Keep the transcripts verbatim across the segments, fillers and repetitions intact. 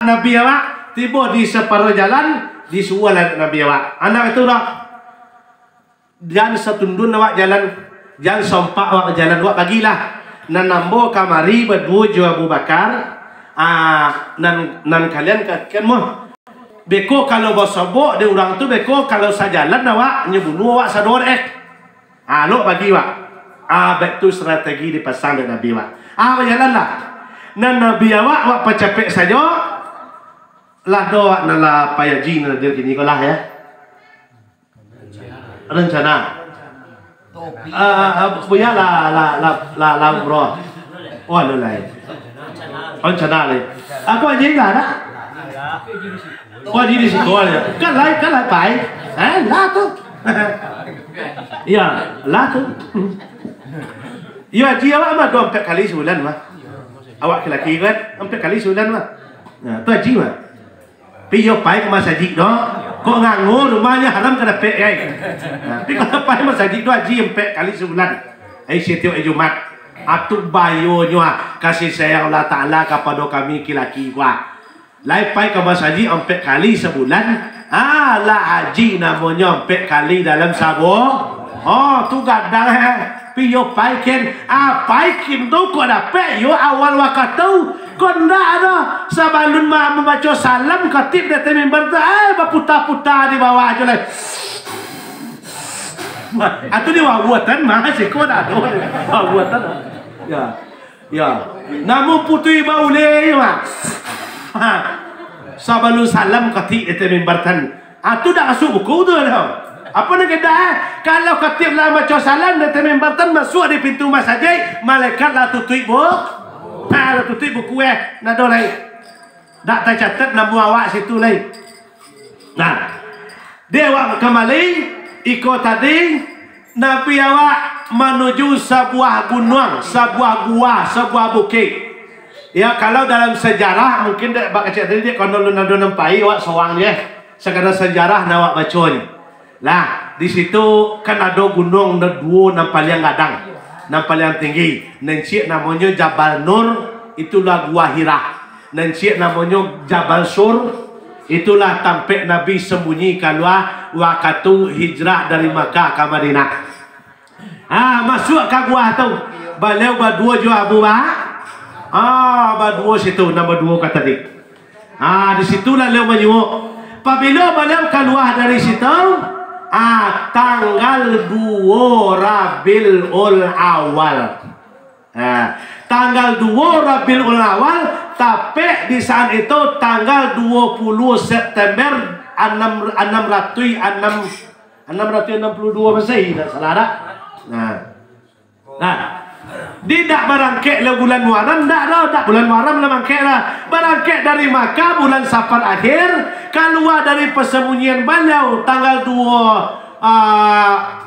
Nabi awak, tibo di saparo jalan, disuruahlah Nabi awak. Anak itu dah, jan satundun awak jalan, jan sompak awak jalan, awak bagilah. Nan ambo kamari baduo jo Abu Bakar, ah, nan, nan kalian katakan moh. Beko kalau basobok dek urang tu, beko kalau sajalan awak, nyo bunuah awak sadonyo, eh. Ah, lok bagi, wak. Ah, baik tu strategi dipasang dek Nabi, wak. Ah, bajalanlah. Nan Nabi awak, wak pacapek sajo. Lah do, wak, nan lah Pak Haji nan hadir kini ko lah, ya. Rencana. Ah, ah, ah, buya lah, lah, lah, lah, lah umroh. Oh, anu lai. Rencana lai. Aku Haji lah, nak? Oh, Haji di siko ya. Kan lai, kan lai pai. Eh, lah tu. Ya, lah tu. Yo, Haji awak mah do ampek kali sabulan mah. Awak laki-laki kan, ampek kali sabulan mah. Nah, tu Haji mah. Pi yo pai ka masajik do. Kok nganggur, rumahnyo haram ka dapek, ai. Nah, pi kalau pai masajik do, Haji, ampek kali sabulan. Ai, satiok ari Jumat. Atu bayonyo, ah, kasih sayang Allah Taala kapado kami laki-laki ko, ah. Lai pai ka masajik ampek kali sabulan, ah, lah Haji namonyo ampek kali dalam sabo. Oh, tu gadang, eh. Pi yo pai kin, ah, pai kin tu kok dapek yo awal wakatu. Kok ndak ado, sabalun ma-, mambaco salam khatib di ateh mimbar tu, eh, baputa-puta di bawah ajo lai. Ah, tu di wawatan mah, siko dak ado. Wawatan. Ya. Ya, namun putuih bauleh, mah. Ha. Sabalun salam khatib di ateh mimbar tan. Ah, tu dak masuak buku tu doh. Apo nan ka dak, eh? Kalau khatib lah maco salam di ateh mimbar tan, masuak di pintu masajik, malaikat lah tutuik bu-, ha, lah tutuik buku, eh. Ndak ado lai. Dak tacatat namo awak situ lai. Nah, di awak kambali, iko tadi, Nabi awak manuju sabuah gunuang, sabuah gua, sabuah bukik. Ya, kalau dalam sajarah, mungkin dek bak kecek tadi, dek kono lun ado nampai awak sorang je. Sakadar sajarah nan awak baco ni. Lah, di situ kan ado gunuang nan duo nan paliang gadang, nan paliang tinggi. Nan ciek namonyo Jabal Nur, itulah Gua Hira. Nan ciek namonyo Jabal Sur, itulah tampek Nabi sambunyi kalua wakatu hijrah dari Makkah ka Madinah. Ah, masuak ka gua tu. Baliau baduo jo Abu Ba-, ah, baduo situ, nan baduo ka tadi. Ah, di situlah baliau manyuok. Pabilo baliau kalua dari situ, ah, tanggal duo Rabiul Awal. Ah, tanggal duo Rabiul Awal, tapek di saat itu tanggal duo puluah September anam, anam ratuih anam, anam ratuih anam puluah duo Masehi, dak salah dak? Nah. Nah, di dak barangkek lah bulan Muharram, dak doh, dak bulan Muharram lah barangkek lah. Barangkek dari Makkah bulan Safar akhir, kalua dari pasambunyian baliau tanggal duo, ah,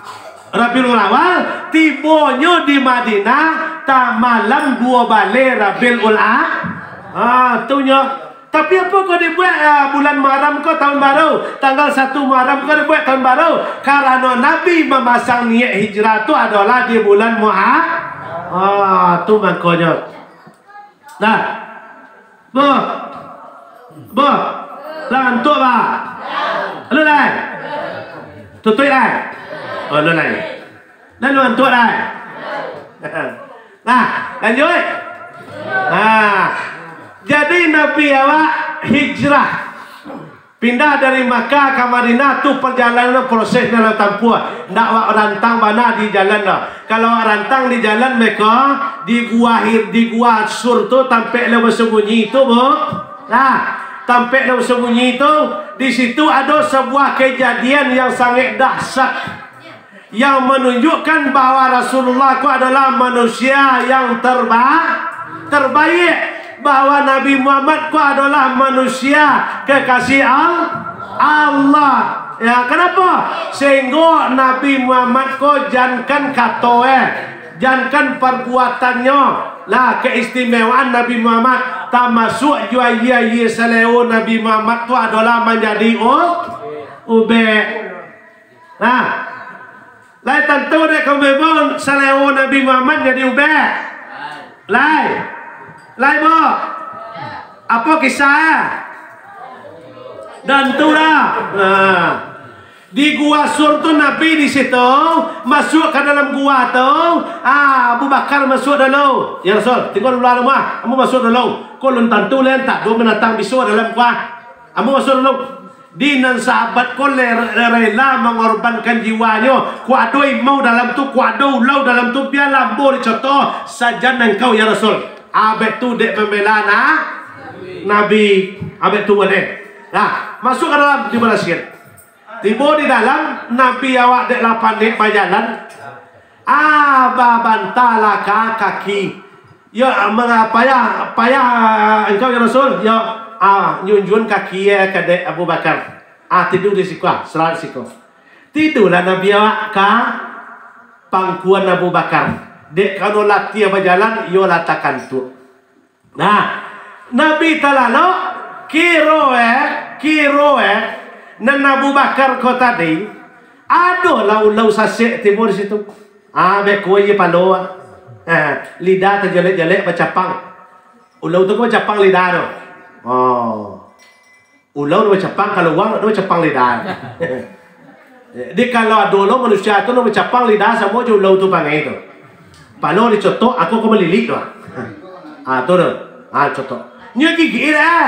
Rabiul Awal, tibonyo di Madinah, ta-, malam duo baleh Rabiul A-, ah, tu nyo. Tapi apo kok dibuek, ah, bulan Muharram ko tahun baru, tanggal satu Muharram ko dibuek tahun baru? Karano Nabi mamasang niat hijrah tu adolah di bulan Muha-, ah, tu mangkonyo. Nah, boh, boh, lah antuak bah. Lalu lai, tutuik lai. Oh, lalu lai. Lalu antuak lai. Nah, lanjuik. Nah, jadi Nabi awak hijrah, pindah dari Makkah ka Madinah tu, pajalanan prosesnyo lah tampuah. Ndak awak rantang bana di jalan doh. Kalau awak rantang di jalan, mako di gua Hir-, di gua Sur tu tampek lah basambunyi tu, bu. Nah, tampek lah basambunyi tu, di situ ado sabuah kejadian yang sangat dahsyat. Yang manunjukkan bahwa Rasulullah ko adolah manusia yang terba-, terbaik, bahwa Nabi Muhammad ko adolah manusia kekasih Al-, Allah. Ya, kenapa? Sehingga Nabi Muhammad ko jankan kato, eh, jankan perbuatannyo. Lah, keistimewaan Nabi Muhammad, tamasuak juo aia-aia saleo Nabi Muhammad tu adolah manjadi u-, ubek. Nah, lai tantu dek kami, bu, saleo Nabi Muhammad jadi ubek? Lai. Lai, bu? Apo kisah? Dan tu lah. Nah. Di Gua Sur tu Nabi di situ, masuak ka dalam gua tu, ah, Abu Bakar masuak dulu. "Ya Rasul, tingga di lua rumah, ambo masuak dulu. Ko lun tantu lai, antah ado binatang bisuak dalam gua. Ambo masuak dulu." Di nan sahabat ko le-, rela mangorbankan jiwanyo, kok ado imau dalam tu, kok ado ulau dalam tu, bialah ambo dicotok sajan angkau, ya Rasul. Abek tu dek mambela na-, Nabi, abek tu dek. Nah, masuak ka dalam, dibarasian. Tibo di dalam, Nabi awak dek lah panek bajalan. Ah, babantalah ka kaki. Yo, manga-, payah, payah engkau, ya Rasul. Yo, ah, nyunjuan kaki, eh, ka dek Abu Bakar. Ah, tidu di siko, ah, salat siko. Tidulah Nabi awak ka pangkuan Abu Bakar. Dek karano latiah bajalan, iyo lah takantuak. Nah, Nabi talalok, kiro, eh, kiro, eh, nan Abu Bakar ko tadi, ado lah ulau sasek tibo di situ. Ah, beko je palo, ah. Eh, lidah tajalek-jalek bacapang. Ulau tu ko bacapang lidah tu. Oh. Ulau tu bacapang, kalau uang tu bacapang lidah. Jadi, kalau ado lo manusia tu, lo bacapang lidah samo jo ulau tu pangai tu. Palo dicotok, ako ko malilik tu. Ah, tu tu. Ah, cotok. Nyo gigik lah.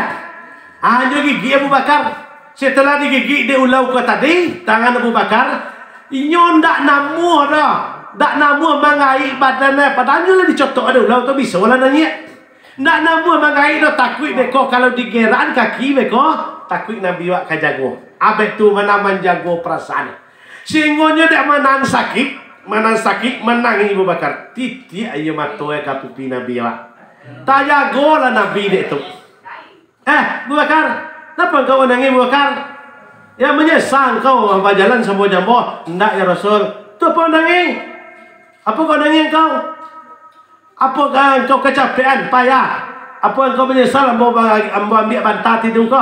Ah, nyo gigik Abu Bakar. Setelah digigik dek ulau ko tadi, tangan Abu Bakar, inyo ndak namuah doh. Ndak namuah mangaik badan, eh. Padahal nyo lah dicotok dek ulau tu, biso lah nangik. Ndak namuah mangaik doh, takuik beko kalau digerak kaki beko, takuik Nabi wak ka jago. Abek tu ma nan manjago parasaan. Sahinggo nyo dek ma nan sakik, ma nan sakik, manangih Abu Bakar. Titiak aia mato ka pipi Nabi wak. Tajagolah Nabi dek tu. "Eh, Abu Bakar, napa engkau manangih, Abu Bakar? Ya, manyesa engkau bajalan samo jo ambo?" "Ndak, ya Rasul." "Tu apo manangih? Apo kau nangih engkau?" "Apokoh engkau kacapekan, payah? Apo engkau manyesal ambo ba-, ambo ambiak banta tidu ko?"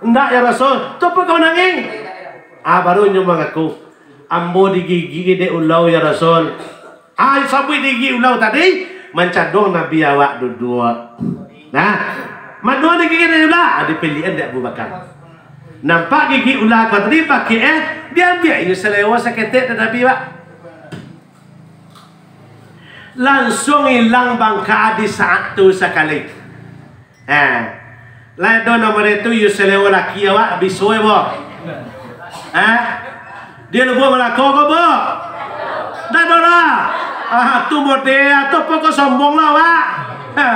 "Indak, ya Rasul." "Tu apokoh nangih?" Ah, baru nyo mangaku, "Ambo digigik dek ulau, ya Rasul." Ah, sabuik digigik ulau tadi, mancaduang Nabi awak duduak. Nah, manuang digigik dek ulau, ah, dipilihan dek Abu Bakar. Nampak gigik ulau ko tadi, bakeh, eh, diambiak iyo salewa saketek dek Nabi awak. Lansuang ilang bangka di saat tu sakali. Ha. Lai ado namo dek tu, iyo salewa laki awak, biso, eh, boh? Ha? Di lubuak balako ko, boh? Ndak ado lah. Ah, tu model, tu pokok sombong lah, awak. Ha.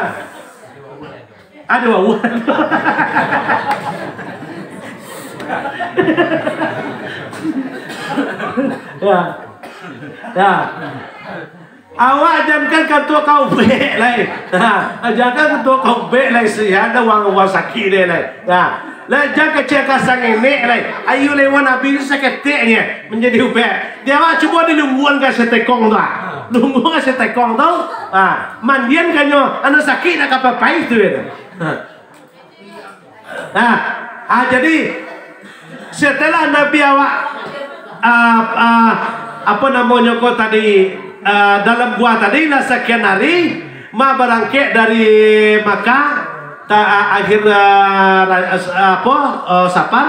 Aduh, awak. Ya. Ya. Awak jankan kantua ka ubek lai. Ha, jankan kantua ka ubek lai, sian dah wang, wang sakik deh lai. Ha, lai jan kecek ka sangenek lai. Ayo lewat Nabi tu saketeknyo manjadi ubek. Di awak cubo dilungguan ka satekong tu, ah. Lungguan ka satekong tu, ah, mandian kanyo, anu sakik nak ka papai tu, ya. Ha. Nah, ah, jadi, setelah Nabi awak, ah, ah, apo namonyo ko tadi, ah, dalam gua tadi lah sakian hari, ma barangkek dari Makkah, ta-, ah, akhir, ah, ra-, as-, apo, ah, Safar,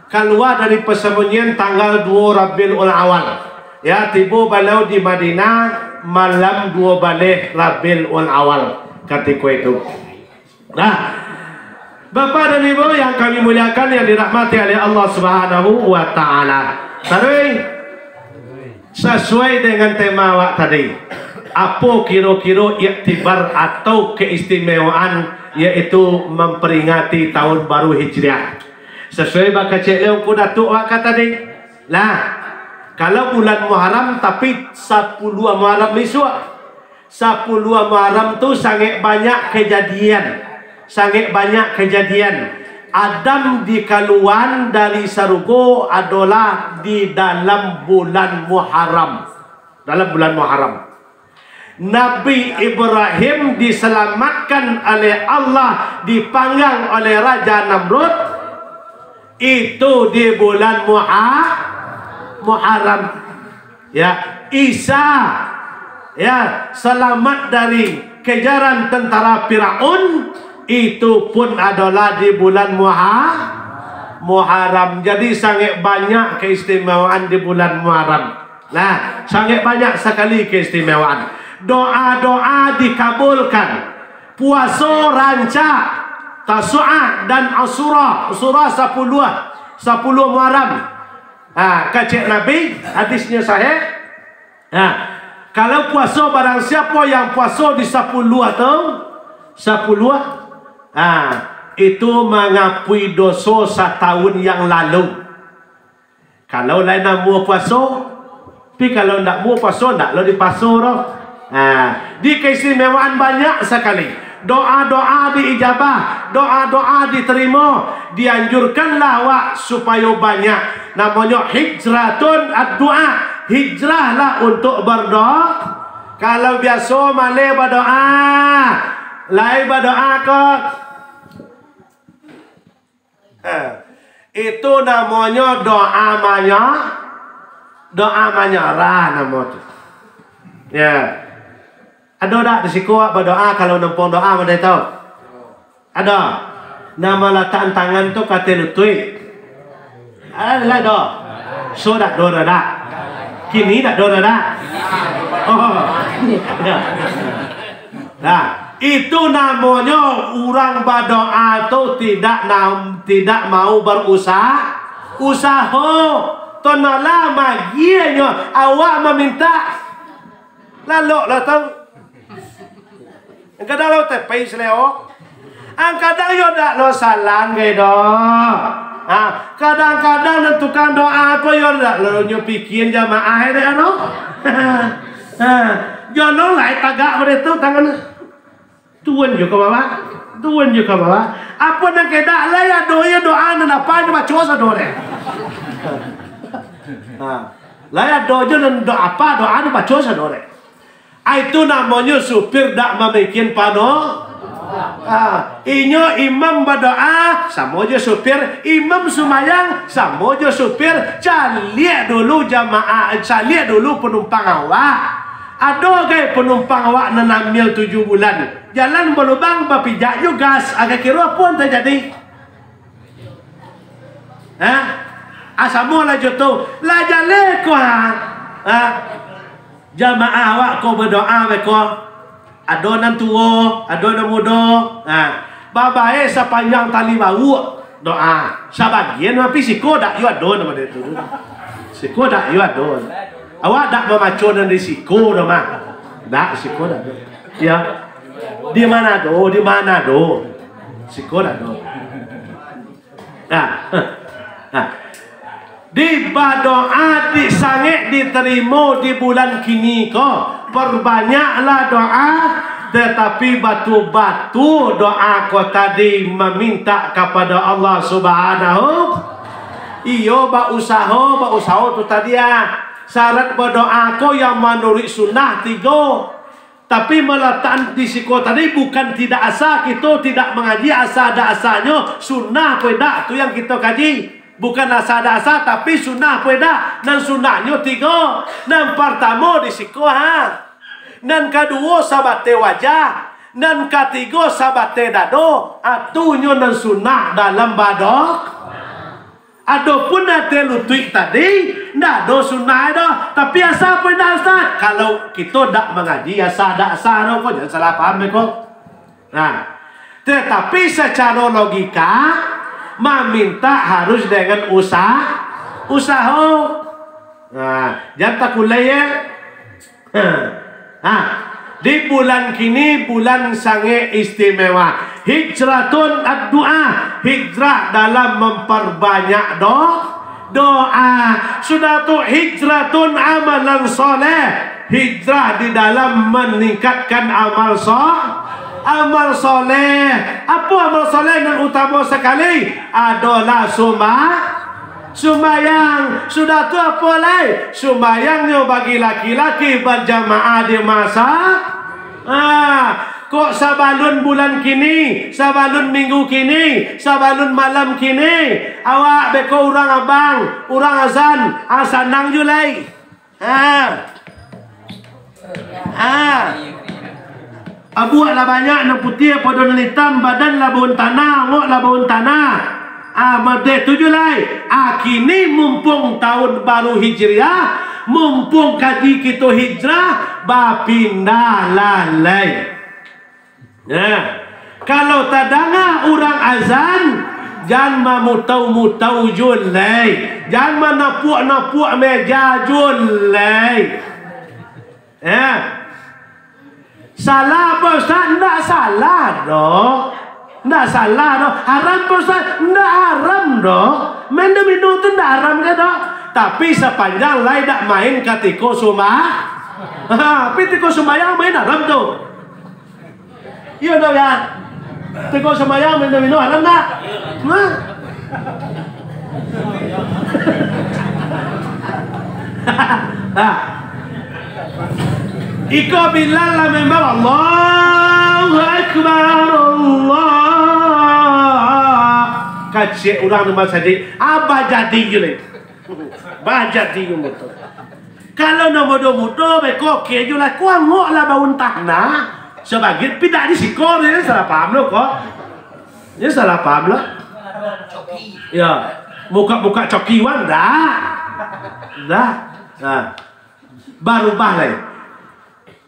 kalua dari pasambunyian tanggal duo Rabiul Awal. Ya, tibo baliau di Madinah malam duo baleh Rabiul Awal katiko itu. Nah, Bapak dan Ibu yang kami muliakan, yang dirahmati oleh Allah Subhanahu wa Ta'ala. Taruih, sasuai dengan tema awak tadi, apo kiro-kiro iktibar atau keistimewaan, yaitu memperingati tahun baru Hijriah? Sasuai bakecek lewat ku Datuk awak ka tadi. Nah, kalau bulan Muharram, tapi sapuluah Muharram isuak. Sapuluah Muharram tu sangaik banyak kajadian, sangaik banyak kajadian. Adam dikaluaan dari sarugo adolah di dalam bulan Muharram. Dalam bulan Muharram. Nabi Ibrahim diselamatkan oleh Allah, dipanggang oleh Raja Namrud, itu di bulan Muha-, Muharram. Ya, Isa, ya, selamat dari kejaran tentara Firaun, Itu pun adolah di bulan Muha-, Muharram. Jadi, sangaik banyak keistimewaan di bulan Muharram. Nah, sangaik banyak sakali keistimewaan. Doa-doa dikabulkan. Puaso rancak. Tasu'ah dan Asyura. Asyura sapuluah, sapuluah Muharram. Ha, kecek Nabi, hadisnyo sahih. Nah, kalau puaso, barang siapo yang puaso di sapuluah tu, sapuluah, nah, itu mangapui doso satahun yang lalu. Kalau lai namuah puaso, tapi kalau ndak muah puaso, ndak lo dipaso doh. Nah, di keistimewaan banyak sakali. Doa-doa diijabah, doa-doa diterimo, dianjurkanlah awak supayo banyak. Namonyo hijratun addu'a, hijrahlah untuk berdoa. Kalau biaso maleh badoa, lai badoa ko. Ha, itu namonyo doa manya-, doa manyarah namo tu. Ya. Ado dak di siko awak badoa kalau nampong doa model tu? Ado. Nan malatakan tangan tu ka ateh lutuik. Ado lai do. So dak do dak? Kini dak do dak? Oh. Ya. Nah, itu namonyo urang badoa tu tidak nam-, tidak mau berusaha, usaho. Tonolah magianyo awak mamintak. Lalok lah tu. Kadang lo tepai seleo. Ang kadang yo dak lo salang gai doh. Ha, kadang-kadang nan tukang doa ko yo dak lo nyo pikian jamaah dek ano. Ha, jono lai tagak pado tu tangan. Tuan jo ka bawah. Tuan jo ka bawah. Apo nan kedak lai ado yo doa nan apa nyo baco sado deh. Ha. Lai ado jo nan do-, apa doa nyo baco sado deh. Ah, itu namonyo supir dak mamikian pano. Ah, inyo imam badoa, samo jo supir, imam sumayang, samo jo supir, caliak dulu jamaah, caliak dulu panumpang awak. Ado gai panumpang awak nan amil tujuah bulan, jalan balubang, bapijak jo gas, agak kiro apo nan tajadi? Ha? Ah, samo lah jo tu. Lah jaleh ko, ha? Ha? Jamaah awak ko badoa beko. Ado nan tuo, ado nan mudo. Ha. Babae sapanjang tali bauak doa. Sabagian mah pi siko dak yo ado nan model tu. Siko dak yo ado. Awak dak mamaco nan di siko doh mah. Dak, siko dak ado. Ya. Di mana do? Di mana do? Siko dak ado. Nah, nah. Di badoa di sangek diterimo di bulan kini ko, perbanyaklah doa, tetapi batua-batua doa ko tadi mamintak kapado Allah Subhanahu. Iyo, bausaho, bausaho tu tadi ah. Syarat badoa ko yang manuruik sunnah tigo. Tapi malatakan di siko tadi bukan tidak asa, kito tidak mangaji asa dak asanyo, sunnah apo indak, tu yang kito kaji. Bukan asa dak asa, tapi sunnah apo indak. Nan sunnahnyo tigo. Nan partamo di siko, ha. Nan kaduo sabateh wajah. Nan katigo sabateh dado. Atunyo nan sunnah dalam badok. Adopun ateh lutuik tadi, ndak ado sunnah doh. Tapi asa apo indak, Ustaz? Kalau kito dak mangaji asa dak asa doh, ko jan salah paham beko. Nah, tetapi sacaro logika, mamintak harus dengan usa-, usaho. Nah, jan takulai, ya. Ha, di bulan kini, bulan sangaik istimewa. Hijratun addu'a, hijrah dalam memperbanyak do-, doa. Sudah tu, hijratun amalan soleh, hijrah di dalam meningkatkan amal so-, amal soleh. Apo amal soleh nan utamo sakali? Adolah sumba-, Sumbayang, sudah tu apo lai? Sumbayangnyo bagi laki-laki bajamaah di masa. Ah, kok sabalun bulan kini, sabalun minggu kini, sabalun malam kini, awak beko urang abang, urang azan, ah, sanang ju lai. Ha. Ha. Abuak lah banyak, nan putiah pado nan itam, badan lah baun tanah, angok lah baun tanah. Ah, mode tu jo lai. Ah, kini mumpung tahun baru Hijriah, mumpung kaji kito hijrah, bapindahlah lai. Nah, kalau tadanga urang azan, jan mamutau-mutau jo lai, jan manapuak-napuak meja jo lai. Eh, salah apa, Ustaz? Ndak salah doh. Ndak salah doh. Haram apa, Ustaz? Ndak haram doh. Main domino tu ndak haram ka doh? Tapi sapanjang lai dak main katiko sumba-, ha, tapi tiko sumbayang main haram tu. Iyo ndak, ya? Tiko sumbayang main domino haram ndak? Nah. Nah. Iko Bilal lah memang Allahu Akbar, Allah. Kacek urang di masajik, abah jadi je lai. Bah jadi umur tu. Kalau nan mudo-mudo, beko oke jo lah. Ko angok lah baun tanah. Sabagian pindah di siko ni, salah paham lo ko. Ni salah paham lo. Ya, buka-buka coki wan, dah. Dah. Nah. Barubah lai.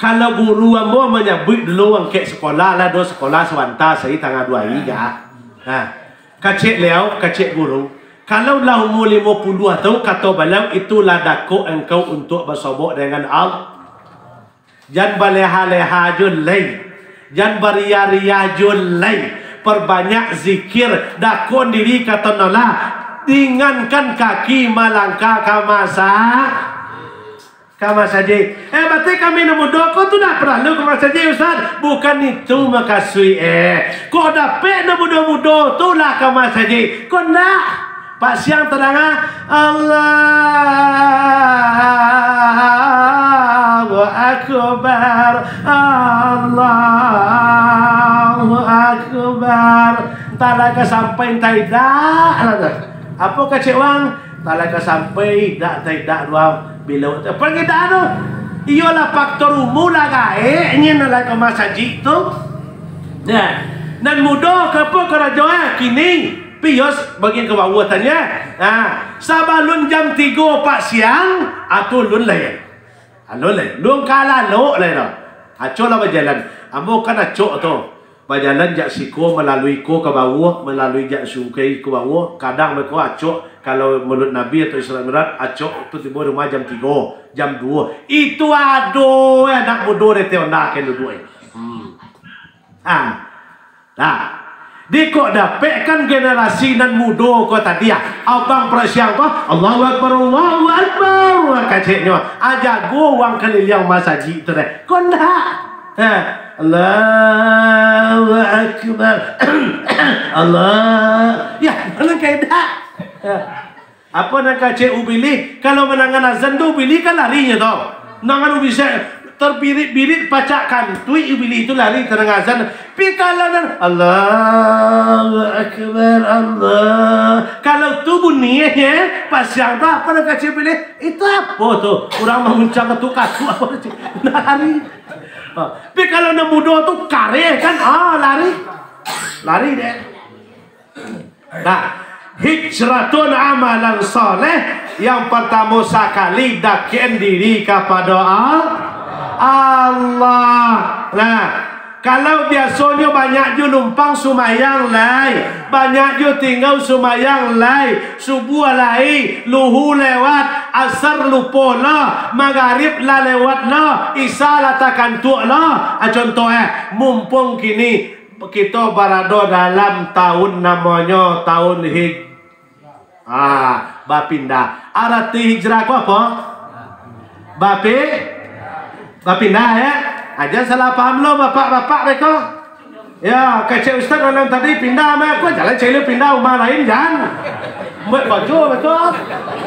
Kalau guru ambo manyabuik dulu, angkek sekolah lah, do sekolah sabanta, sahari tangah duo hari ka. Ha. Kacek liau, kacek guru. Kalau lah umur limo puluah tahun, kato baliau, itulah dakok engkau untuk basobok dengan Allah. Jan baleha-leha jo lai. Jan baria-ria jo lai. Perbanyak zikir, dakok diri kato nolah. Ringankan kaki malangkah ka masa- Ka masajik. Eh, batai kami nan mudo ko tu ndak paralu ka masajik, Ustaz. Bukan itu makasuik, eh. Kok dapek nan mudo-mudo tu lah ka masajik. Kok ndak? Pak siang tadanga, Allahu Akbar, Allahu Akbar. Entah lah ka sampai, entah indak lah tu. Apo kacek wang? Talaga sampai idak, ta idak dua bilo. Pangidak tu, iyolah faktor umur lah gaek nyo nan lai ka masajik tu. Nah, nan mudo ka apo karajo, ah, kini pios bagian ka bawah tanya. Nah, sabalun jam tigo pak siang, ah, tu lun lai. Alun lai, lun ka lalok lai dah. Acok lah bajalan. Ambo kan acok tu. Bajalan jak siko, malalui ko ka bawah, malalui jak sungkai ka bawah. Kadang beko acok, kalau maulud Nabi atau Isra Mi'raj, acok tu tibo rumah jam tigo, jam duo. Itu ado anak mudo dari Honda kan duduak. Hmm. Ah. Nah, di kok dapek kan generasi nan mudo ko tadi, ah. Abang parasiang ko, Allahu Akbar, Allahu Akbar, kaceknyo. Ah, jago wang kaliliang masajik tu deh. Ko ndak? Ha, Allahu Akbar. Allah. Ya, mana kaidah? Ha. Apo nan kacek ubili? Kalau mandangan azan tu, ubili kan lari nyo tu. Nangan ubili se-, terbirit-birit pacak kantuik ubili tu lari tadanga azan. Pi kalau nan, Allahu Akbar, Allah. Kalau tu bunyi, eh, pasiang tu apo nan kacek ubili? Itu apo tu? Urang manguncang katuk-katuk apo tu? Lari. Ha. Pi kalau nan mudo tu kareh kan, ah, lari. Lari deh. Nah, hijratun amalan saleh, yang partamo sakali dakekkan diri kapado Al-, Allah. Nah, kalau biasonyo banyak jo lumpang sumayang lai, banyak jo tingga sumayang lai, subuah lai, luhu lewat, asar lupo lo, magarib lah lewat lo, isya lah takantuak lo. Ah, contoh, eh, mumpung kini kito barado dalam tahun namonyo tahun hij-, ah, bapindah. Arati hijrah ko apo? Bapi-, bapindah, ya. Aja salah paham lo bapak-bapak beko. Ya, kecek ustaz malam tadi pindah mah, ko jalan celo pindah rumah lain, jan. Buek baju beko.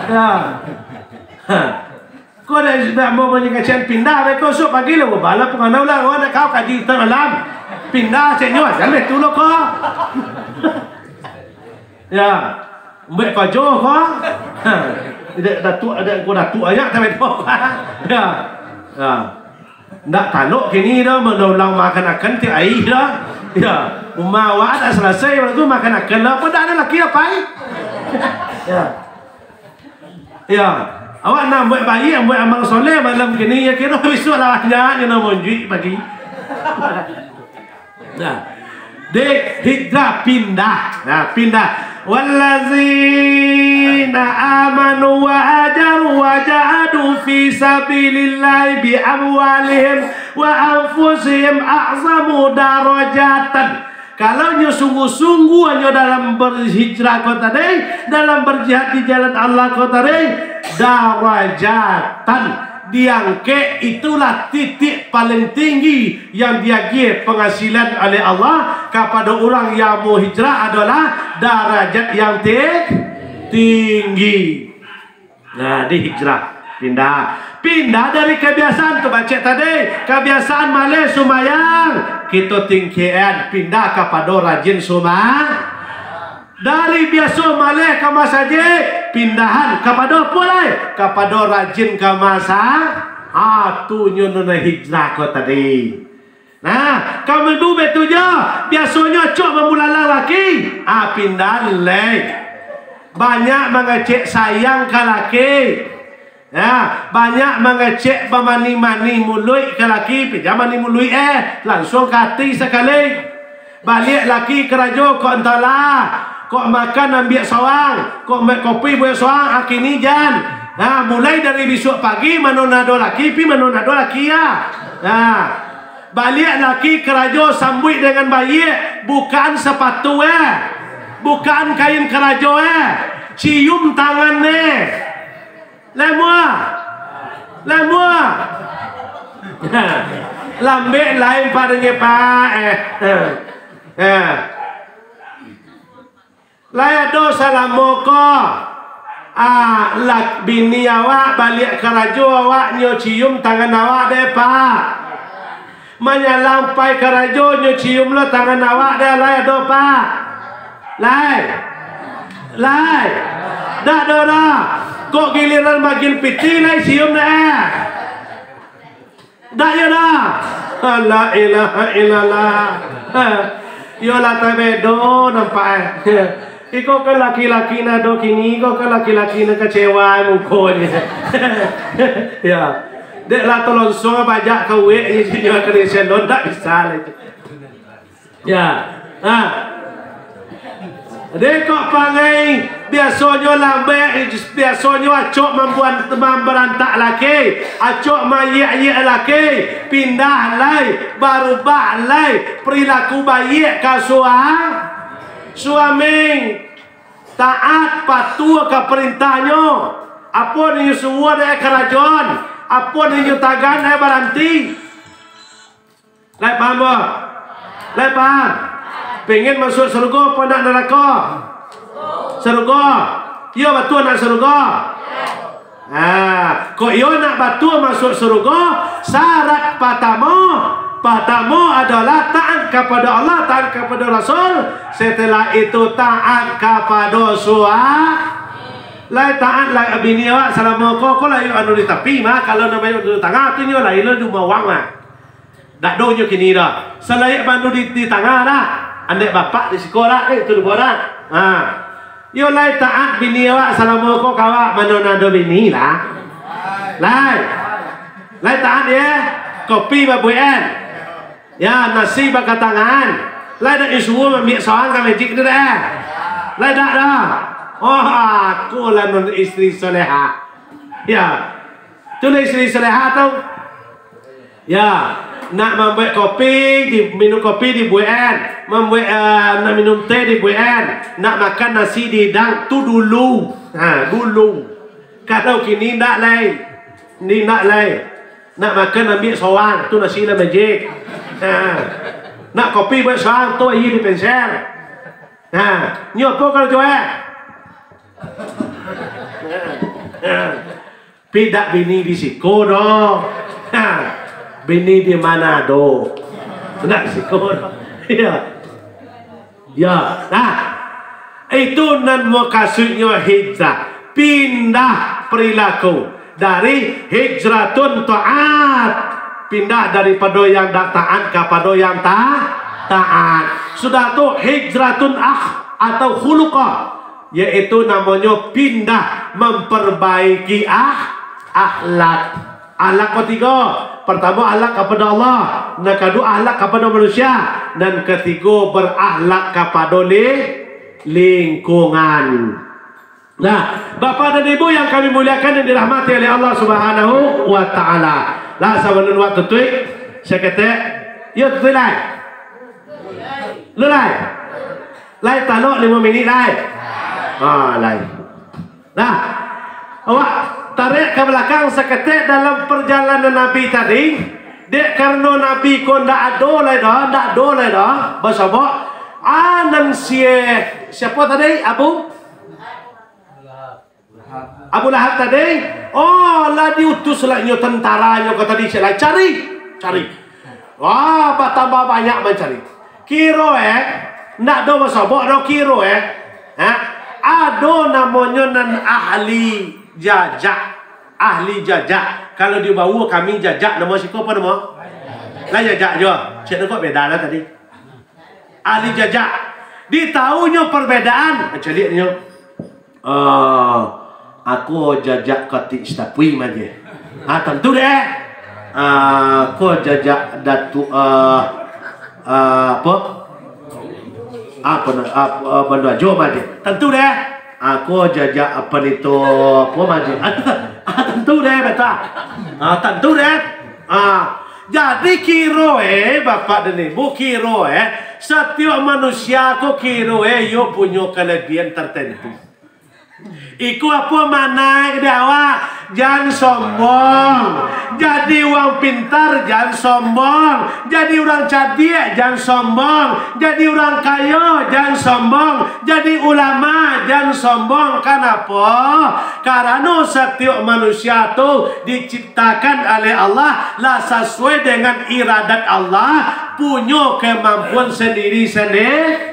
Ya. Ha. Ko dah, dah mau banyak kacian pindah, beko sok pagi lah, bala penganau lah, awak nak kau kaji Ustaz Alam. Pindah, cek nyo, jan betul lo ko. Ya. Buek kajo ko. Ha. Tidak datuk, ada ko datuk aja, tapi ko. Ya. Ya. Ndak talok kini doh, mano ulang makan-akan tiap ari doh. Ya, umah awak dak salasai, malam tu makan-akan lah. Apo dak ado laki apai? Ya. Ya. Awak nak buek baik, buek amal soleh malam kini, ya kiro bisuak lah banyak nyo nak monjuik pagi. Nah, dek hijrah pindah. Nah, pindah. Wallazina amanu wa hajaru wa jahadu fi sabilillahi bi amwalihim wa anfusihim a'zamu darajatan. Kalau nyo sungguah-sungguah nyo dalam berhijrah ko tadi, dalam berjihad di jalan Allah ko tadi, darajatan, diangkek, itulah titik paling tinggi yang diagiah penghasilan oleh Allah kapado urang yang mau hijrah adalah darajat yang ti-, tinggi. Nah, di hijrah, pindah. Pindah dari kebiasaan tu, bacek tadi, kebiasaan maleh sumbayang, kito tingkekan, pindah kapado rajin suma-, dari biaso maleh ka masajik, pindahan kapado apo lai? Kapado rajin ka masa-, ah, tu nyo nan hijrah ko tadi. Nah, ka minggu baitu juo, biasonyo acok mamulalang laki, ah, pindahan lai. Banyak mangecek sayang ka laki. Ya, banyak mangecek bamani-mani muluik ka laki, pindahan mani muluik, eh, langsuang ka ati sakali. Baliak laki karajo, kok antahlah, kok makan ambiak sorang, kok ambiak kopi buek sorang, a kini jan. Nah, mulai dari bisuak pagi, mano nan ado laki, pi mano nan ado laki, ya. Nah, baliak laki karajo, sambuik dengan baiak, bukaan sapatu, eh. Bukaan kain karajo, eh. Cium tangan, eh. Lai muah. Lai muah. Lambek lai, Pak, dengki, Pak. Eh. Eh. Lai ado salamo ko, ah, lak-, bini awak baliak karajo, awak nyo cium tangan awak deh, Pak? Manyalang pai karajo, nyo cium lo tangan awak deh, lai ado, Pak? Lai? Lai? Dak ado doh. Kok giliran bagian pitih lai cium deh? Dak yo dah. La ilaha illallah. Yo lah tabedo nampak, eh. Iko kan laki-laki nan ado kini, iko kan laki-laki nan kecewa mukonyo. Ya. Dek lah tolonsong bajak kawek ni, jadi akan salon dak bisa lagi. Ya. Ha. Dek kok pangai, biasonyo lambek, biasonyo acok mambuan-, mambarantak laki, acok mayiak-yiak laki, pindah lai, barubah lai, perilaku baiak ka sua-, suami, taat, patuah ka parintahnyo, apo nan inyo suruah dek karajoan, apo nan inyo tagan dek baranti. Lai paham, boh? Lai paham? Pengen masuak sarugo apo nak narako? Sarugo. Iyo, batua nak sarugo? Ha, kok iyo nak batua masuak sarugo, syarat patamo, patamo adolah taat kapado Allah, taat kapado Rasul, setelah itu taat kapado sua-, lai taat lah bini awak salamo ko, ko lah anu di tapi mah, kalau namonyo di tangah tu nyo lah, ilo di rumah wang mah. Dak ado nyo kini doh. Salaiak bandu di, di tangah dah. Andek bapak di siko dah, eh, tu di bawah dah. Ha. Yo lai taat bini awak salamo ko ka awak, mano nan ado bini lah. Lai. Lai taat ye. Kopi babuekan. Ya, nasi bakatangan. Lai dak disuruah mambiak sorang ka magic tu dah. Lai dak dah. Oh, aku lah non istri soleha. Ya. Tu lah istri soleha tu. Ya, nak mambuek kopi, di, minum kopi dibuekan, mambuek, eh, nak minum teh dibuekan, nak makan nasi dihidang, tu dulu. Ha, dulu. Kalau kini ndak lai. Ni ndak lai. Nak makan ambiak sorang, tu nasi lah magic. Ha. Nak kopi buek sorang, tu aia dipenser. Ha, nyo apo karajo e? Ha. Pi dak bini di siko doh. Ha, bini di Manado. Dak siko doh. Iyo. Yo. Nah, itu nan mukasuiknyo hijrah. Pindah perilaku. Dari hijratun taat. Pindah daripado yang dak taat kapado yang ta-, taat. Sudah tu, hijratun akh atau khuluqah, yaitu namonyo pindah mamparbaiki ah-, akhlak. Akhlak ko tigo. Partamo, akhlak kapado Allah. Nan kaduo, akhlak kapado manusia. Nan katigo, barakhlak kapado li-, lingkungan. Nah, Bapak dan Ibu yang kami muliakan dan dirahmati oleh Allah Subhanahu wa Ta'ala. Lah, sabalun wak tutuik, saketek. Yo, tutuik lai. Lu lai. Lai talok limo minik lai. Ah, lai. Nah, awak tarik ka balakang saketek dalam parjalanan Nabi tadi. Dek karano Nabi ko ndak ado lai doh, ndak ado lai doh, basobok. Ah, nan sie-, siapo tadi? Abu? Abu Lahab tadi, oh, lah diutus lah inyo tantaranyo ka tadi, cek lah, cari, cari. Wah, batambah banyak mancari. Kiro, eh, ndak ado basobok doh kiro, eh. Ha? Ado namonyo nan ahli jajak. Ahli jajak. Kalau di Bau kami jajak, namo siko apo namo? Lah jajak jo. Cek tu kok beda lah tadi. Ahli jajak. Ditahunyo parbedaan. Caliak nyo. Ah, aku jajak katik Sitapui maje. Ah, tantu deh. Ah, aku jajak Datuk, ah, ah, apo? Apo na-, apo, ah, Bandu Ajo maje. Tantu deh. Aku jajak apo ni tu, apo maje. Ah, tantu deh, beta. Ah, tantu deh. Ah, jadi kiro, eh, Bapak dan Ibu, kiro, eh, satiok manusia ko kiro, eh, iyo punyo kalabiahan tartantu. Iko apo makna di awak? Jan sombong. Jadi urang pintar, jan sombong. Jadi urang cadiak, jan sombong. Jadi urang kayo, jan sombong. Jadi ulama, jan sombong. Kanapo? Karano satiok manusia tu diciptakan oleh Allah, lah sasuai dengan iradat Allah, punyo kamampuan sandiri-sandiri.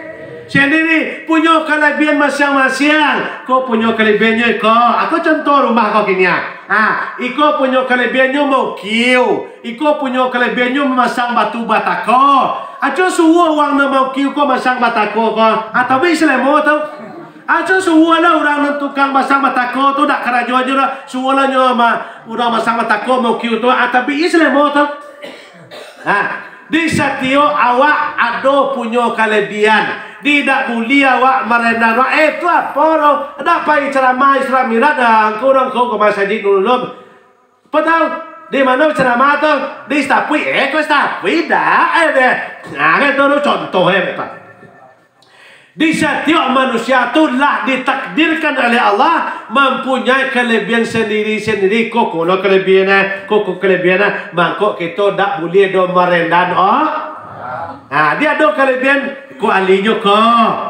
Sandiri punyo kalabiahan masiang-masiang. Ko punyo kalabihannyo iko. Ako contoh rumah ko kini, ah. Ha, iko punyo kalabiahannyo maukiu. Iko punyo kalabihannyo mamasang batu batako. Aco suruah urang nan maukiu ko masang batako ko. Ha, tapi salamo tu. Aco suruahlah urang nan tukang masang batako tu, dak karajo ajo lah. Suruahlah nyo ma-, urang masang batako maukiu tu. Ha, tapi salamo tu. Ha, di satiok awak ado punyo kalabiahan. Di dak buliah awak marendah, eh, tu apo tu? Dak pai caramah Isra Miraj, ah, angku urang ko ka masajik dulu. Apo tau? Di mano caramah tu? Di Sitapui. Eh, ko Sitapui dak, eh, deh. Nah, itu tu contoh, eh, Pak. Di satiok manusia tu lah ditakdirkan oleh Allah mampunyai kalabiahan sandiri-sandiri. Ko, ko lo kalabiahan, eh, ko, ko kalabiahan, eh. Mangko kito dak buliah doh marendahan, oh. Ha, di ado kalabiahan, ko ahlinyo ko.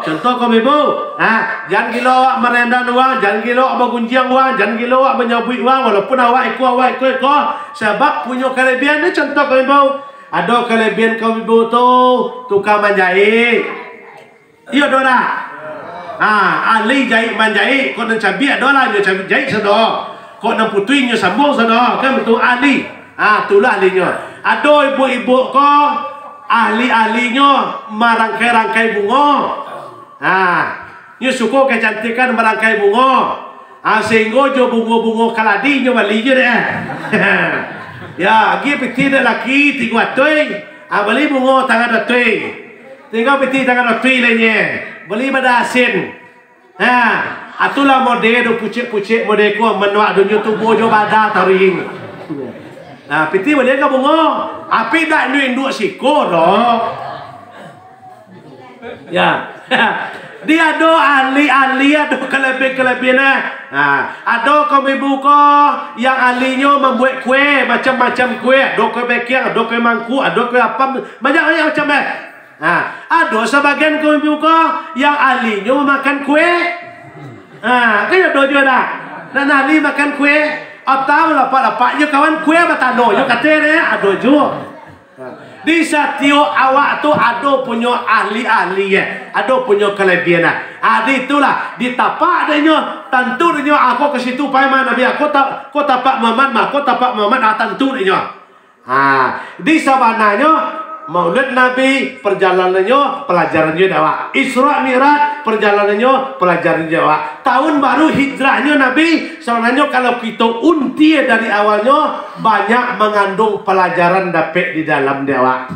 Contoh ko, Ibu. Ha, jan gilo awak marendahan urang, jan gilo awak bagunjiang urang, jan gilo awak manyabuik urang, walaupun awak iko, awak iko, iko. Sabab punyo kalabiahan ni, contoh ko, Ibu. Ado kalabiahan ko, Ibu, tu, tukang manjaik. Iyo doh dak? Ha, ahli jaik manjaik, kok nan cabiak ado lah, nyo cabiak jaik sado. Kok nan putuih nyo sambuang sado, kan baitu ahli. Ha, itulah ahlinyo. Ado ibu-ibu ko, ahli-ahlinyo marangkai-rangkai bungo. Ha, nyo suko kacantikan marangkai bungo. Ha, sahinggo jo bungo-bungo kaladi nyo bali jo dek. Ya, agi pitih dek laki tigo atuih. Ha, bali bungo tangah datuih. Tingga pitih tangah datuih lai nyo. Bali bada asin. Ha, atulah mode do pucek-pucek mode ko manuak dunyo tubuah jo bada taring. Nah, pitih bali ka bungo. Api dak induak-induak siko doh. Ya. Di ado ahli-ahli, ado kalabiahan-kalabiahan, nah. Ha, ado kaum ibu ko yang ahlinyo mambuek kue, macam-macam kue, ado kue bekiang, ado kue mangkuk, ado kue apam, banyak-banyak macam, eh. Ha, ado sabagian kaum ibu ko yang ahlinyo mamakan kue. Ha, kan ado juo dak? Nan ahli makan kue, atau lapak-lapak jo kawan kue batano jo kato nyo, ado juo. Di satiok awak tu ado punyo ahli-ahli, yo. Ado punyo kalabiahan, nah. Ha, di itulah, ditapak dek nyo, tantu dek nyo, ah, ko ka situ pai mah Nabi, ah, ko ta-, ko tapak Muhammad mah, ko tapak Muhammad, ah, tantu dek nyo. Ha, di sabananyo Maulid Nabi, perjalanannyo, pelajarannyo di awak. Isra Mi'raj, perjalanannyo, pelajarannyo di awak. Tahun baru hijrahnyo Nabi, sabananyo kalau kito unti dari awalnyo, banyak mangandung pelajaran dapek di dalam di awak.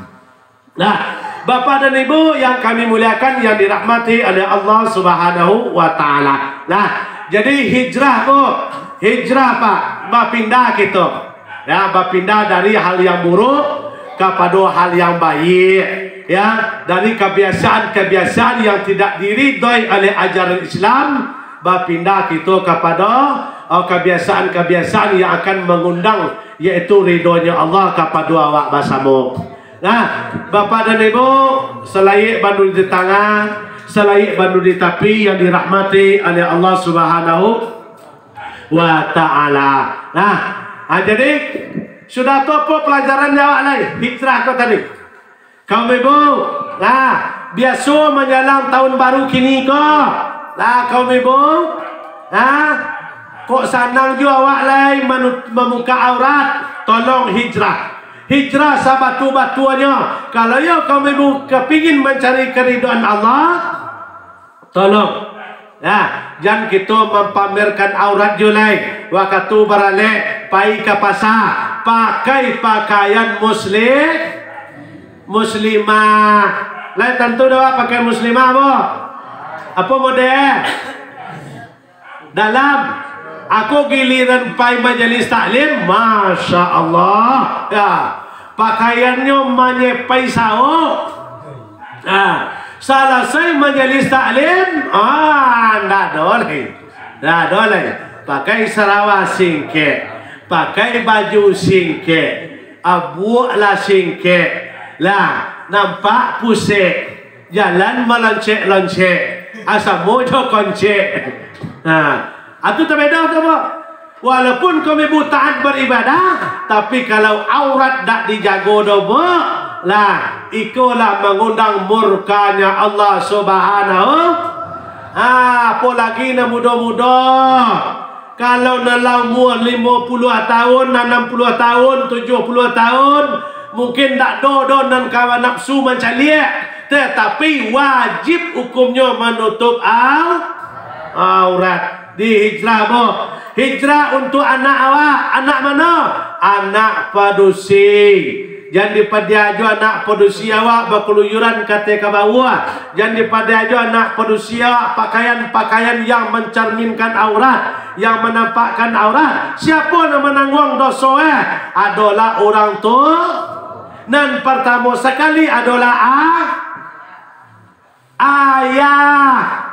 Nah, Bapak dan Ibu yang kami muliakan, yang dirahmati oleh Allah Subhanahu wa Ta'ala. Nah, jadi hijrah, Bu, hijrah, Pak, bapindah kito. Ya, bapindah dari hal yang buruk kapado hal yang baik. Ya, dari kebiasaan-kebiasaan yang tidak diridhoi oleh ajaran Islam, bapindah kito kapado, eh, kebiasaan-kebiasaan yang akan mangundang, yaitu ridhonyo Allah kapado awak basamo. Nah, Bapak dan Ibu, salaik bandu di tangah, salaik bandu di tapi yang dirahmati oleh Allah Subhanahu wa Ta'ala. Nah, ah, jadi, sudah tu apo pelajaran di awak lai? Hijrah ko tadi. Kaum ibu, nah, biaso manjalang tahun baru kini ko. Nah, kaum ibu, nah, kok sanang jo awak lai manu-, mambuka aurat? Tolong hijrah. Hijrah sabatu-batuanyo. Kalau iyo kaum ibu kepingin mancari keridhaan Allah, tolong, ya, jan kito mampamerkan aurat jo lai. Wakatu baralek, pai ka pasa, pakai pakaian muslim, muslimah. Lai tantu doh pakai muslimah, bo. Apo model? Dalam. Ako giliran pai majelis taklim, masya Allah. Ya, pakaiannyo manyepai saok. Nah, salasai majelis taklim, ah, ndak ado lai. Ndak ado lai. Pakai sarawa singkek, pakai baju singkek, abuak lah singkek, lah nampak pusek, jalan maloncek-loncek, asamo jo koncek. Nah, atu tabeda tu, Pak. Walaupun kami bu taat baribadah, tapi kalau aurat dak dijago doh, Bu, lah, iko lah mangundang murkanya Allah Subhanahu. Ha, apolagi nan mudo-mudo. Kalau nan lah umua limo puluah tahun, anam puluah tahun, tujuah puluah tahun, mungkin dak doh doh nan kawa nafsu mancaliak, tatapi wajib hukumnyo manutup au-, aurat. Di hijrah, boh. Hijrah untuak anak awak. Anak mano? Anak padusi. Jan dipadia jo anak padusi awak bakaluyuran ka ateh ka bawah. Jan dipadia jo anak padusi awak pakaian-pakaian yang mancarminkan aurat, yang manampakkan aurat. Siapo nan manangguang doso, eh? Adolah urang tu. Nan partamo sakali adolah a-, ayah.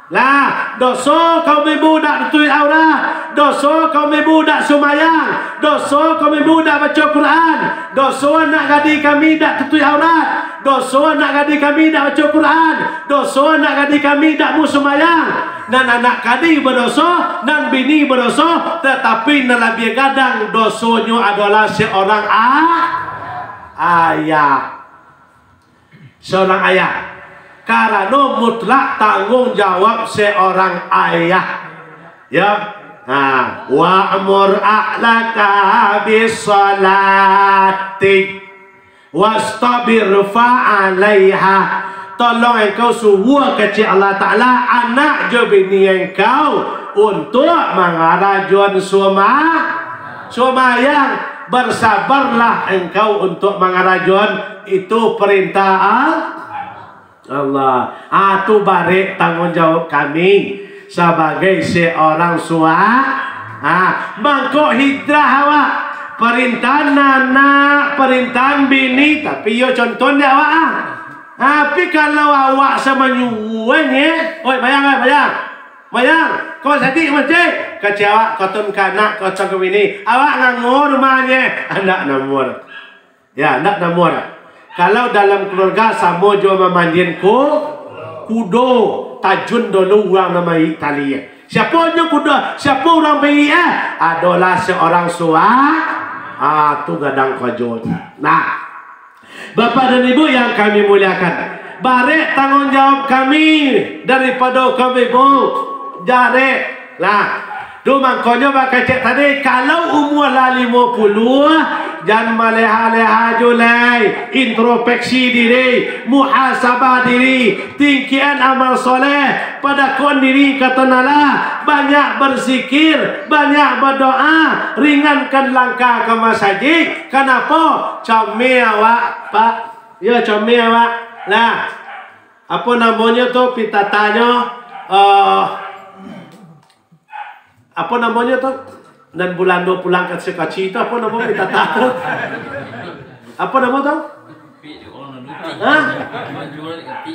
Lah, doso kaum ibu dak tutuik aurat, doso kaum ibu dak sumayang, doso kaum ibu dak baco Quran, doso anak gadih kami dak tutuik aurat, doso anak gadih kami dak baco Quran, doso anak gadih kami dak mu sumayang. Nan anak gadih badoso, nan bini badoso, tatapi nan labiah gadang dosonyo adolah seorang a-, ayah. Seorang ayah. Karano mutlak tanggung jawab seorang ayah. Ya. Ha, wa'mur ahlaka bis-shalati wastabir fa'alaiha. Tolong engkau suruah kecek Allah Ta'ala, anak jo bini engkau, untuak mangarajoan suma-, sumayang. Bersabarlah engkau untuak mangarajoan. Itu perintah Al-, Allah. Ah, tu barek tanggung jawab kami sabagai seorang sua-, ah, mangko hijrah awak. Parintahan anak, parintahan bini, tapi iyo contoh di awak, ah. Ah, tapi kalau awak samanyuruan, ye, oi, bayang, oi, bayang. Bayang, kau sadik masjid, kecek awak, kau tun ka anak, kau tun ka bini. Awak ngango rumah, ye. Anak namuah. Ya, ndak namuah. Kalau dalam keluarga samo jo mamandian ku-, kudo, tajun dulu urang nan maik tali. Siapo nyo kudo, siapo urang maik, eh? Adolah seorang sua-, ah, tu gadang karajo. Nah, Bapak dan Ibu yang kami muliakan, barek tanggung jawab kami daripado kami, Bu. Jarek. Nah, tu mangkonyo bakecek tadi, kalau umua lah limo puluah, jan maleha-leha jo lai, introspeksi diri, muhasabah diri, tingkian amal soleh, padakoan diri ka Tuhan Allah, banyak berzikir, banyak berdoa, ringankan langkah ka masajik. Kanapo? Comel awak, Pak. Yo, comel awak. Lah, apo namonyo tu, pitatanyo, eh, apo namonyo tu? Nan Bulando pulang ka Sikaci tu, apo namo pitata tu? Apo namo tu? Hah?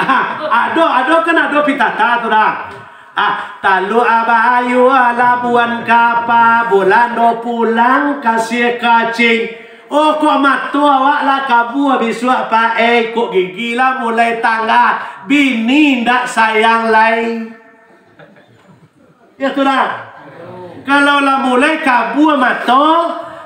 Ah, ado, ado kan ado pitata tu dah. Ah, Taluk Bahayu Labuan Kapa, Bulando pulang ka Sikaci. Oh, kok mato awak lah kabua bisuak, Pak, eh, kok gigi lah mulai tangga, bini ndak sayang lai. Yo sudah. Kalau lah mulai kabua mato,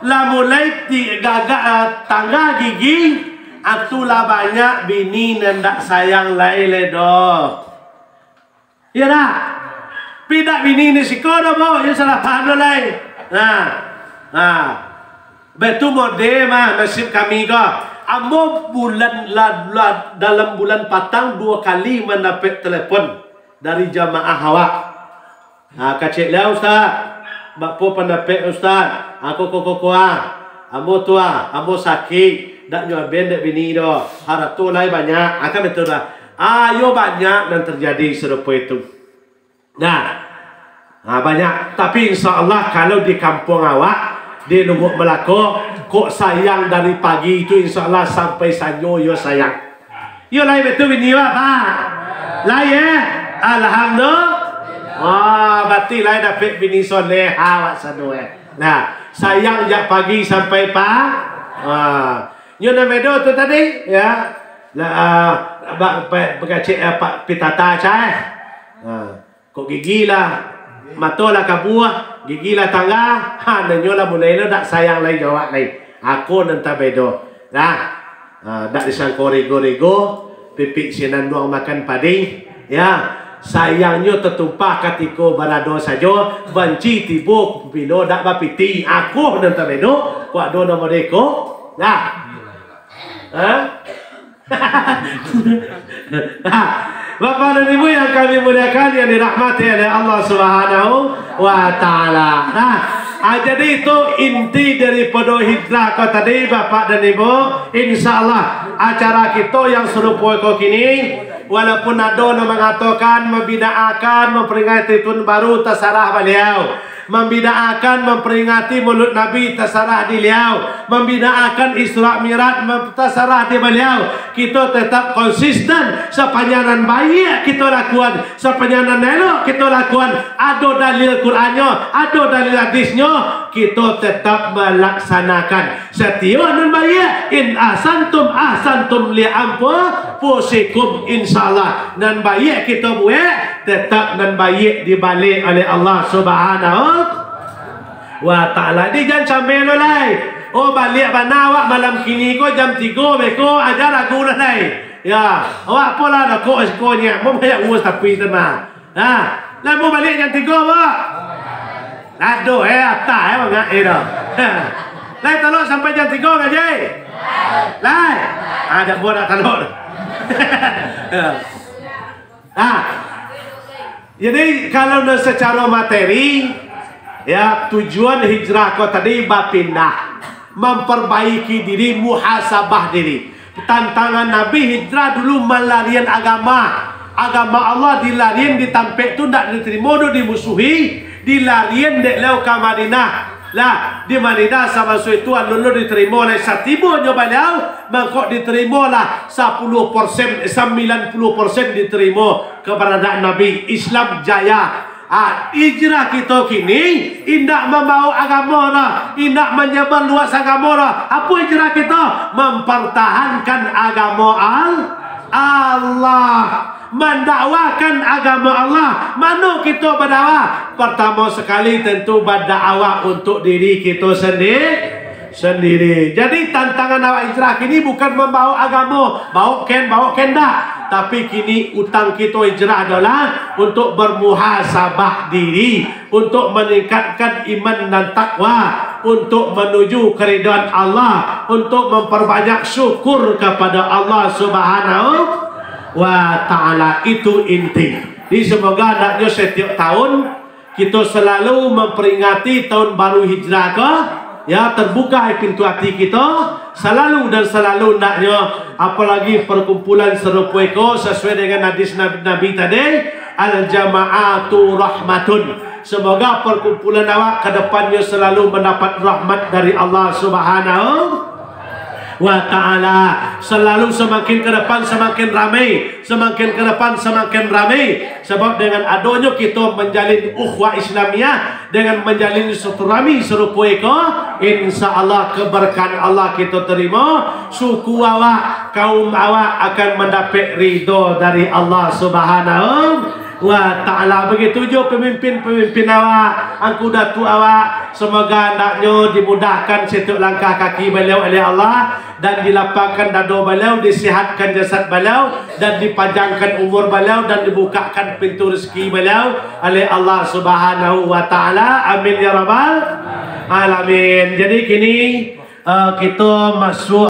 lah mulai ti-, gagak, ah, tangga gigi, ah, tu lah banyak bini nan ndak sayang lai le doh. Iyo dak? Pidak bini ni siko doh, bo, yo salah paham doh lai. Nah. Nah. Baitu mode mah nasib kami ko. Ambo bulan la-, la-, dalam bulan patang duo kali mandapek telepon dari jamaah awak. Ha, kecek liau, Ustaz. Bapo pandapek Ustaz? Ako ko ko ko ah. Ambo tu ah, ambo sakik. Dak nyo aben dek bini doh. Harato lai banyak. Ha, kan betul dah. Ayo banyak nan terjadi serupa itu. Nah, ha, banyak. Tapi insya Allah kalau di kampuang awak, di Lubuak Melako, kok sayang dari pagi itu insya Allah sampai sanyo yo sayang. Yo lai betul bini awak, Pak? Lai, eh? Alhamdulillah. Wah, berarti lai dapek bini soleha awak sano, eh. Nah, sayang jak pagi sampai pa-, wah. Nyo nan bedo tu tadi, ya. Lah, ah, ba-, pe-, pagacek, ah, Pak Pitata cai. Nah. Kok gigi lah, mato lah kabuah, gigi lah tangga, ha, nan nyo lah mulai lo dak sayang lai jo awak lai. Ako nan tabedo. Nah, ha, dak disangko rego-rego, pipik sinan duang makan padi, ya. Sayangnyo tatumpah katiko barado sajo, banci tibo pilo dak bapiti. Ako nan tabedo, kok ado nan modeko. Nah. Ha? Bapak dan Ibu yang kami muliakan, yang dirahmati oleh Allah Subhanahu wa Ta'ala. Nah, ah, jadi itu inti daripada hijrah ko tadi, Bapak dan Ibu. Insya Allah, acara kito yang sarupo ko kini, walaupun ado nan mangatokan, mambidaakan, mamperingati tahun baru, tasarah baliau. Mambidaakan, mamperingati Maulud Nabi, tasarah di liau. Mambidaakan Isra Mi'raj, mem-, tasarah di baliau. Kito tetap konsisten, sapanjang nan baiak kito lakuan, sapanjang nan elok kito lakuan, ado dalil Qurannyo, ado dalil hadisnyo, kito tetap malaksanakan. Satiok nan baiak, in ahsantum, ahsantum li anfusikum. Insyaallah, nan baiak kito buek, tetap nan baiak dibalek oleh Allah Subhanahu wa Ta'ala. Jadi jan cameh lo lai. Oh, baliak bana awak malam kini ko jam tigo beko, aja ragu lah lai. Ya, awak apolah rokok siko nyo, mau banyak urus tapi tu mah. Ha, lah mau baliak jam tigo, Pak? Aduh, eh, atah, eh, bangak, eh, dah. Lai talok sampai jam tigo, Ngaji? Lai. Ah, dak buat dak talok. Ha. Jadi, kalau nan secara materi, ya, tujuan hijrah ko tadi bapindah, memperbaiki diri, muhasabah diri. Tantangan Nabi hijrah dulu malarian agama. Agama Allah dilarian di tampek tu ndak diterimo, doh dimusuhi, dilarian dek leo ka Madinah. Lah, di Madinah samaso itu alun lo diterimo lai. Satibonyo baliau, mangko diterimolah sapuluh persen, sambilan puluh persen diterimo keberadaan Nabi. Islam jaya. Ah, hijrah kito kini indak mambawa agamo doh, indak manyebar luas agamo doh. Apo hijrah kito? Mempertahankan agamo Al-, Allah. Mandakwahkan agamo Allah. Mano kito badakwah? Pertamo sekali tentu badakwah untuk diri kito sendi-, sendiri. Jadi tantangan awak hijrah kini bukan mambawa agamo, bawa ken, bawa ken dak. Tapi kini utang kito hijrah adolah untuk bermuhasabah diri, untuk meningkatkan iman dan takwa, untuk menuju keridhaan Allah, untuk memperbanyak syukur kepada Allah Subhanahu wa Ta'ala. Itu inti. Jadi semoga andaknyo setiap tahun kito selalu memperingati tahun baru hijrah ko, ya, terbuka pintu hati kito selalu dan selalu andaknyo, apalagi perkumpulan serupo iko sesuai dengan hadis Nabi, Nabi tadi, "Al-jama'atu rahmatun." Semoga perkumpulan awak ke depannyo selalu mendapat rahmat dari Allah Subhanahu wa Ta'ala. Selalu semakin ke depan semakin ramai, semakin ke depan semakin ramai. Sebab dengan adonyo kito menjalin ukhuwah Islamiah, dengan menjalin silaturahmi serupo iko, insya Allah keberkahan Allah kito terima, suku awak, kaum awak akan mendapek ridho dari Allah Subhanahu wa Ta'ala. Begitu jo pemimpin-pemimpin awak, angku datuak awak, semoga andaknyo dimudahkan setiap langkah kaki baliau oleh Allah, dan dilapangkan dado baliau, disehatkan jasad baliau, dan dipanjangkan umur baliau, dan dibukakan pintu rezeki baliau oleh Allah Subhanahu wa Ta'ala. Amin ya rabbal alamin. Jadi kini, eh, kito masuk